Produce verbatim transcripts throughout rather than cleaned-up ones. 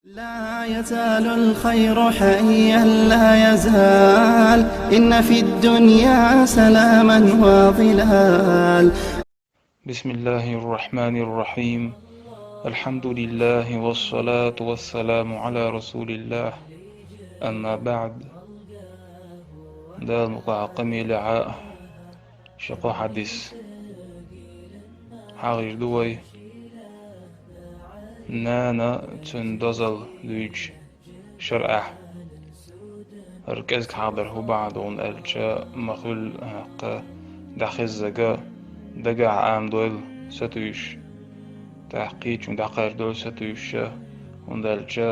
لا يزال الخير حيا لا يزال، إن في الدنيا سلاما وظلال. بسم الله الرحمن الرحيم. الحمد لله والصلاة والسلام على رسول الله. أما بعد. Дала мукъагӀа къамелехьа ши-кхо хьадис хьагӀийр ду вай. Нана цуьнан дозалла дуьйцу шарӀехь. ХӀара кӀезиг хьахадар хӀун бахьана ду аьлча, ма хуьлу хӀаккха дӀахеззарг дагахь Ӏамадойла сатуьйсуш, тӀаккха кхечуьнга дӀакхайкхадойла сатуьйсуш, хӀунда аьлча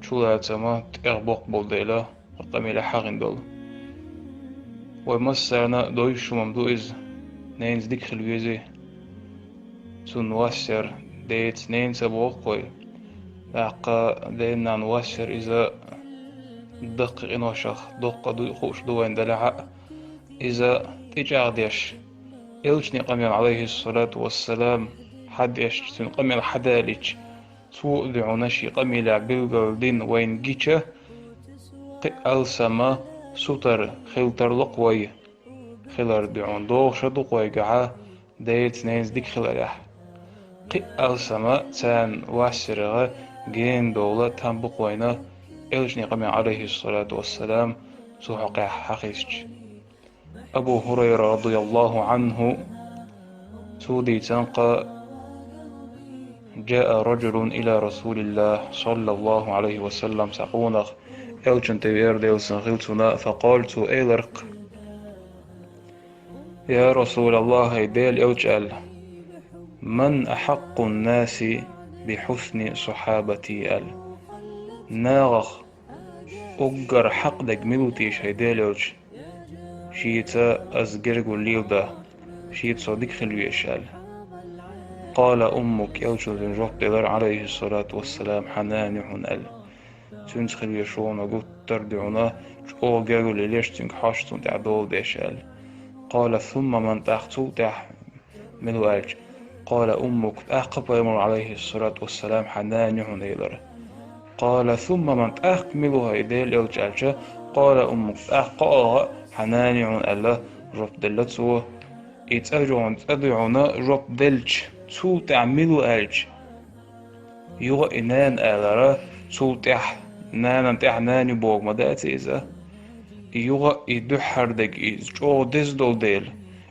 чулацам тӀех боккха болу дела, къамелехь хьахийна долу. Вай массарна а довзуш хӀума ду иза, ненаца дика хила везий. Цунна вас яр деца, ненаца а боху-кх вай. ТӀаккха ден-нанна вас яр иза даккхий къиношах доккха дуй хууш ду вайна делахь а, иза тӀечӀагӀдеш, элчане къамел, Ӏалайхиссалату вассалам, хьадеш, цуьнан къамел хьадалийча, цо а дуьхьал шен къамелехь билгалдина вайна гича, кхин а алсама сутара хила тарло-кх вай, хилар дуьхьал догӀуш а ду-кх вайгахьа деца, ненаца дика хиларехь. Кхин а алсама царна вас ярах гена довла там бу-кх вайна, элчане къамел, Ӏалайхиссалату вассалам, цу хьокъехь хьахезча. Абу ХӀурайра, радияллаху Ӏанху, цо дийцина-кх: جاء رجل إلى رسول الله صلى الله عليه وسلم, цхьа къонах элчанна тӀе веара, Делан салам хила цунна, فقال, цо элира-кх: يا رسول الله, хӀай Делан элча, аьлла, من أحق الناس بحسن صحابتي, аьлла. Нахах уггар хьакъ дерг мила ву теша, хӀай Делан элча, шеца ас гергарло леладан, шеца со дика хила везаш, аьлла. قال أمك, элчано жоп делира, Ӏалайхиссалату вассалам, хьан нана ю хьуна, аьлла. Цуьнца хила везаш ву хьуна гуттар а дуьхьал, чӀогӀа гергарло лелош, цуьнга хьожуш, цунна тӀехь дола деш, аьлла. قال ثم من, тӀаккха цул тӀаьхьа мила ву аьлча, قال أمك, тӀаккха пайхамара, Ӏалайхиссалату вассалам, хьан нана ю хьуна элира. قال ثم من, тӀаккха мила ву, хӀай Делан элча, аьлча, قال أمك, тӀаккха кхоалгӀа а хьан нана ю хьуна аьлла, жоп делла цо. И цӀа дуьхьал, цӀа дуьхьал жоп делча, цул тӀаьхьа мила ву аьлча, юха а и нана алара, цул тӀаьхьа, нанна тӀаьхьа нана ю бохург ма дац иза. И юха а и дуьххьара дерг, иза чӀогӀа деза долу дела,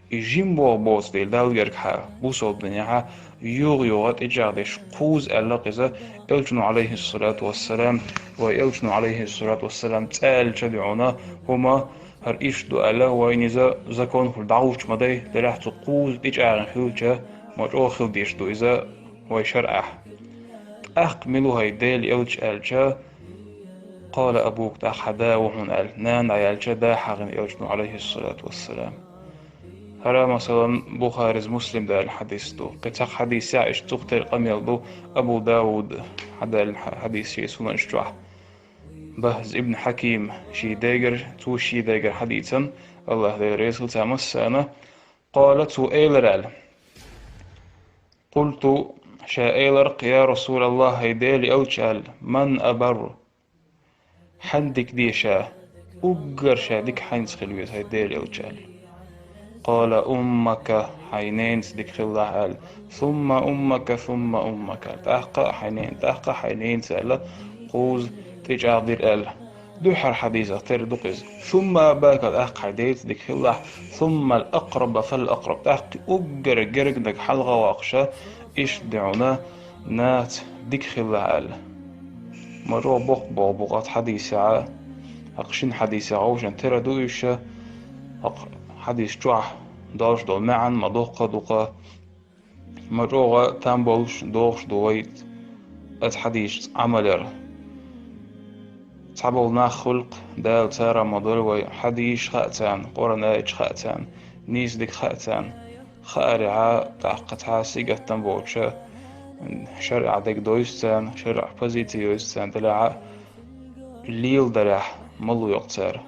и жима боху боцу дела, Далла гергахьа, бусалба динехьа юха-юха тӀечӀагӀдеш кхузза аьлла-кх иза, элчано, Ӏалайхиссалату вассалам, вай элчано, Ӏалайхиссалату вассалам, цӀа аьллача дуьхьал хӀума хӀара иштта ду аьлла, вайна иза закон хуьлу дӀагӀуттуш ма дай, делахь цу кхузза тӀечӀагӀна хилча, ма чӀогӀа хила дезаш ду иза вай шарӀехь. ТӀаккха мила ву, хӀай Делан элча, аьлча, قال أبوك, тӀаккха хьан да ву хьуна аьлла, нана дӀаяьлча, да хьахийна элчано, Ӏалайхиссалату вассалам. ХӀара, масалан, Бухарис, Муслима далийна хьадис ду. Кхин цхьа хьадисехь иштта цу тайпа къамел ду, Абу Дауд хьадаьлла хьа-, хьадис шен Сунанаш чохь. Бахз ибн Хьаким шен дегара, цо шен дегара хьадийцина, АллахӀ Дела реза хуьлда царна массарна, قال, цо элира аьлла: قلت, ша элира-кх: يا رسول الله, хӀай Делан элча, аьлла, من أبر, хьанна дика де ша, уггар ша дика хьанца хила веза, хӀай Делан элча, аьлла. قال أمك, хьайн ненаца дика хилалахь, аьлла. ثم أمك ثم أمك, аьлла. ТӀаккха а хьайн нена, тӀаккха а хьайн ненаца, аьлла, кхузза тӀечӀагӀдира, аьлла. Дуьххьара хьадисах тера ду-кх иза. ثم أباك, тӀаккха хьайн деца дика хилалахь, ثم الأقرب فالأقرب, тӀаккха уггар гергнарг хьалха воккхуш, иштта дуьхьал наха дика хилалахь, аьлла. Ма чӀогӀа боккха боху бу-кх оцу хьадисехь, хӀокху шина хьадисехь вовшашна тера ду уьш, хӀокху хьадис чохь долуш долу маьӀна ма доккха а ду-кх. Ма чӀогӀа там болуш, догӀуш ду вай оцу хьадисашца Ӏамал яр. Цхьаболу нах хуьлу-кх, Дала царах ма дойла вай, хьадисаш хаьа царна, Къуръан аяташ хаьа царна, нийса дерг хаьа царна. Хаарехьа, тӀаккха цхьа сингаттам боцуша, шарӀехь дерг довза царна, шарӀехь позици йовза царна, делахь а леладарехь ма лоькъу цара.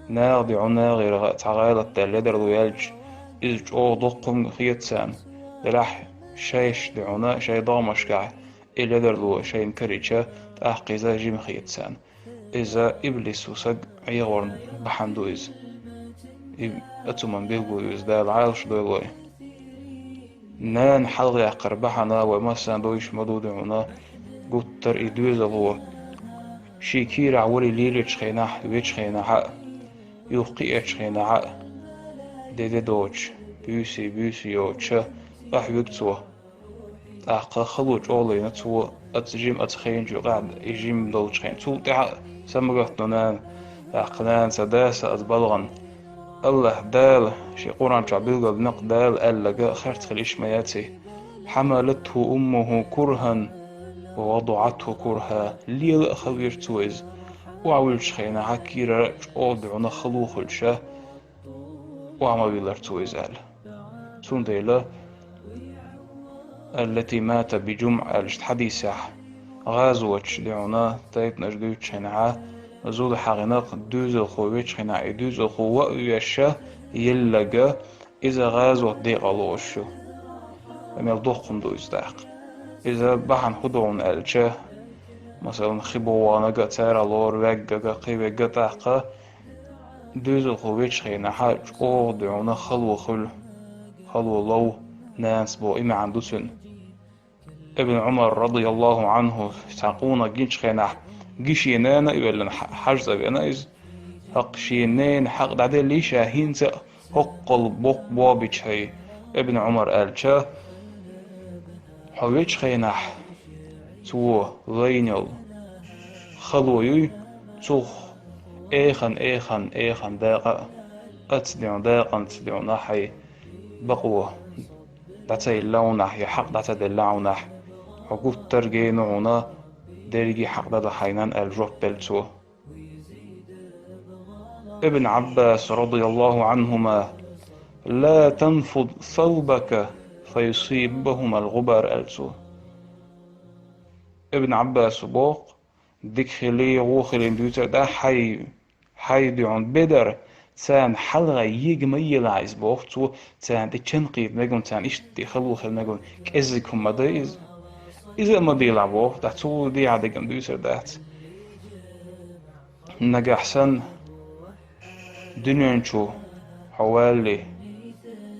Наха дуьхьал нахера цхьа гӀалат даьлла ледарло яьлча, иза чӀогӀа доккха хӀума хета царна, делахь шайша дуьхьал, шайн догӀмашкахь И ледарло шайна карийча, тӀаккха иза жима хета царна. Иза иблисо саг Ӏехорна бахьана ду иза. И ацуман билгало ю иза, Дала Ӏалаш дойла вай. Нана хьалхаяккхар бахьана вай массарна дойуш ма ду духьала, гуттар а и доьзало. Ший кийрахь вале лелачу хенахь, вечу хенахь а, юха кхиъечу хенахь а, де-де доцуш, буьйса-буьйса йоцуш, къахьоьгу цо. ТӀаккха хало чӀогӀа лайна цо, оцу жима, оцу хенчу юкъахь и жима долчу хенахь. Цул тӀаьхьа а са ма гатно нана, тӀаккха нана ца даса аса балгӀана. АллахӀ Дала шен Къуръан чохь билгалдина-кх, Дала аьлларг харц хила йиш ма яций: «حملته أمه كرها ووضعته كرها». Лела а хала вира цо иза. Охьавуьллучу хенахь кийрара чӀогӀа дуьхьал хало хуьлуш, охьа ма виллара цо иза аьлла. Цундела «التي مات بجمع» аьллачу хьадисехь, гӀазоташ дуьхьал тайпанаш дуьйцучу хенахь, зуда хьагӀина-кх, доьзалхо вечу хенахь, и доьзалхо ван а веш, елларг, иза гӀазот декъахь лоруш ю. Мел доккха хӀума ду иза тӀаккха. Иза бахьана хӀун ду хьуна аьлча, масалан, хи бу ваханарг а, царах лору ваьгнарг а, кхин верг а тӀаккха, доьзалхо вечу хенахь чӀогӀа дуьхьал хало хуьлу, хало лов нанас боху и маьӀна ду цуьнан. Ибн Ӏумар, радияллаху Ӏанху, цхьа къонах гинчу хенахь, гин шен нана а велла, хьа-, хьажа цӀа веана иза. ХӀокху шен ненан хьакъ дӀаделлий ша хӀинца а, хӀоккхул боккха боху бича хьай, Ибн Ӏумар аьлча, хьо вечу хенахь, цо лайна йолу хало юй, цух эхан, эхан, эхан дакъа а, оцу дуьхьал дакъанца дуьхьал хьайн бакъо дӀа ца йиллина хьуна, я хьакъ дӀа ца деллина хьуна, хьо гуттар а гена хьуна, дерриге хьакъ дала хьайна аьлла жоп делла цо. Ибн Ӏаббас, радияллаху Ӏанхума: «لا تنفض ثوبك فيصيبهما الغبار», аьлла цо. Ибн Ӏаббасо боху, дика хилий, вон хилийна дуьйцур дац хьай, хьай дуьхьал бедар, царна хьалха ега ма елахь иза боху цо, царна тӀе чан кхета мегаш, царна иштта хало хила мегаш, кӀеззиг хӀума ма дай иза. Иза а ма дийлахь боху, тӀаккха цул дехьа дерг-м дуьйцур дац. Нагахь санна дуьнен чу хьо валале,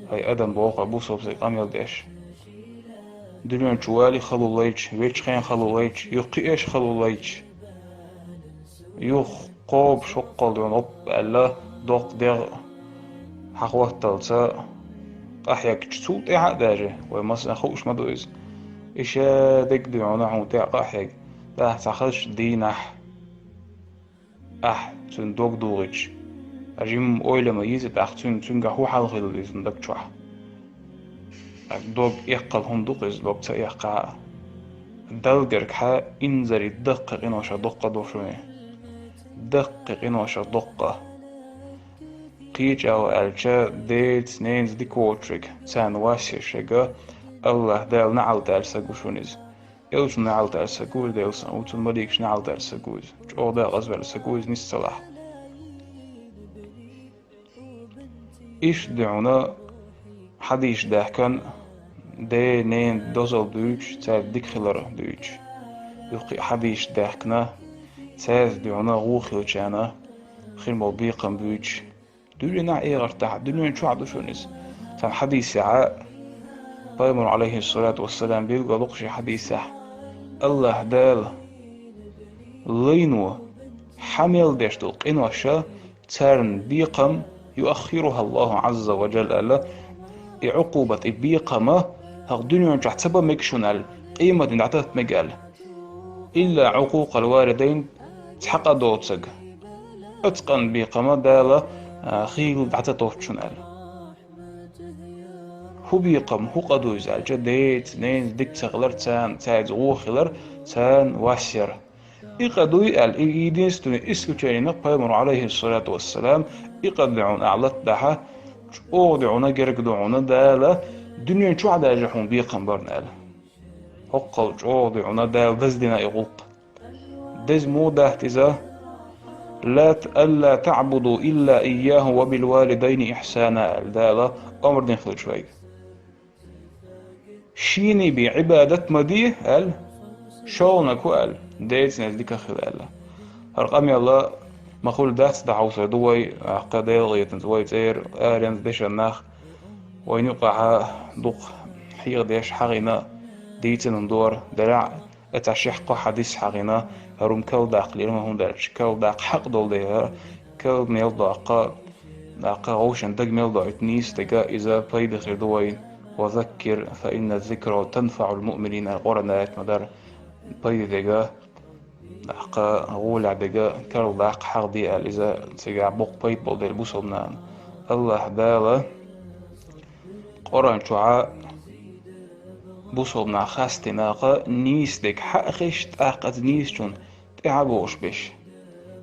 хӀай адам боху, бусалба стаг къамел деш. Дуьнен чу валале хало лайча, вечу хенахь хало лайча, юха кхиъеш хало лайча, юха кхобуш хӀоккхул дуьхьал гӀоп аьлла, доккха дегӀ хьахӀотталца къахьегча, цул тӀаьхьа а даже, вай массарна хууш ма ду иза. И ша дерг дуьхьал хьуна тӀе а къахьега, тӀаккха цхьа хазачу дийнахь, ахь цуьнан дог дугӀуьйтуш, жимма ойла ма йийза тӀаккха цуьнан, цуьнгахь хӀун хьал хилла иза даг чохь. Дог эккхал хӀума ду-кх иза, дог ца эккхахь а. Далла гергахь инзаре даккхий къиношах доккха до шуна. Даккхий къиношах доккха. Кхечу агӀор аьлча, деца, ненаца дика воцург, царна вас еш верг, АллахӀ Дала неӀалт аьлла саг ву шуна иза. Элчано неӀалт аьлла саг ву иза, Делан салам хуьлда цунна, маликаша неӀалт аьлла саг ву иза, чӀогӀа декъаза ваьлла саг ву иза, нийсса ца лахь. Иштта дуьхьал хьадисаш даьхкина, ден, ненан дозалла дуьйцуш, цаьрца дика хилар дуьйцуш. Юха кхин а хьадисаш даьхкина, цаьрца дуьхьал вон хилчарна хир болу бекхам буьйцуш. Дуьненахь а эгӀартахь, дуьнен чохь а ду шуна иза. Цхьана хьадисехь, Пайхамар, Ӏалайхиссалату вассалам, билгалдоккху шен хьадисехь: АллахӀ Дала лайно хьа мел деш долу къинош, царна бекхам, юаххируха Аллаху Ӏазза ва Джалла, аьлла, и Ӏукъубат, и бекхам хӀокху дуьнен чохь ца бан мега шуна аьлла, къематдийнахь дӀататта мега аьлла. Илла Ӏукъукъал валидайн, цхьа къа доцург. Оцу къан бекхам Дала, а, хийла дӀа ца тотту шуна аьлла. ХӀун бекхам, хӀун къа ду иза аьлча, деца, ненаца дика ца хилар, царна, цаьрца вон хилар, царна вас яр. И къа дуй аьлла, и единственный исключение, Пайхамар, Ӏалайхиссалату вассалам, и къа дуьхьал ахь латадахь, чӀогӀа дуьхьал герга дуьхьал Дала дуьнен чохь а даьржа хьуна бекхам барна аьлла. ХӀоккхул чӀогӀа дуьхьал Дала даздина и гӀуллакх. Деза муха дац иза? «Ла т-, алла таъбуду илла ийяху ва бил валидайни ихьсана», аьлла Дала омра дина хилча вайга. Шена бен Ӏибадат ма де, аьлла, шолгӀаниг хӀу аьлла, децнез дика хила аьлла. ХӀара къамел ма хуьлу дац, дӀахьовсур ду вай, аккха Делан гӀоьтанца вай цӀера, аренца дешан нах, вайна юкъахьа дукха хьехадеш хьахийна дийцина хӀума дора, делахь а, цхьа шех-кхо хьадис хьахийна, хӀара хӀума калдаккха лерина хӀума дац, калдаккха хьакъ долу дела, хӀара кал мел доккху, даккха вовшийн даг мел доуьйту нийса дерг, иза пайда хир ду вайна. «Ва заккир, фа инна зикра танфаӀул муъминин», аьлла Къуръан аят ма дара, пайда дерг, даккха гӀолехь дерг калдаккха хьахаде аьлла, иза цигахь боккха пайда болу дела бусалба нахана. АллахӀ Дала Къуръан чохь бусалба нах хастийна, нийса дерг хьа а хезча, тӀаккха оцу нийсачунна тӀаьхьа бохуш берш.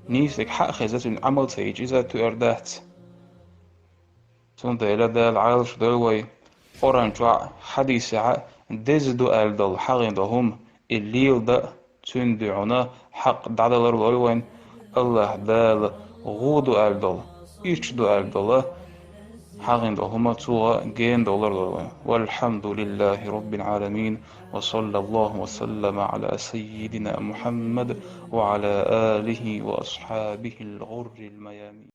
Нийса дерг хьа а хезна, цуьнан Ӏамал ца йича, иза тоьар дац. Цундела Дала Ӏалаш дойла вай, Къуръан чохь, хьадисехь деза ду аьлла долу, хьахийна долу хӀума, и леладан а, цуьнан дуьхьал хьакъ дӀадалар а лойла вайна. АллахӀ Дала гӀо ду аьлла долу, ирча ду аьлла долу, хьахийна долу хӀума цо гена довлар а лойла вайна. Валхьамдулиллахи Роббил Ӏаламин. Ва саллаллаху ва саллама Ӏала саййидина Мухьаммад ва Ӏала алихи ва асхьабихил гӀуррил маямин.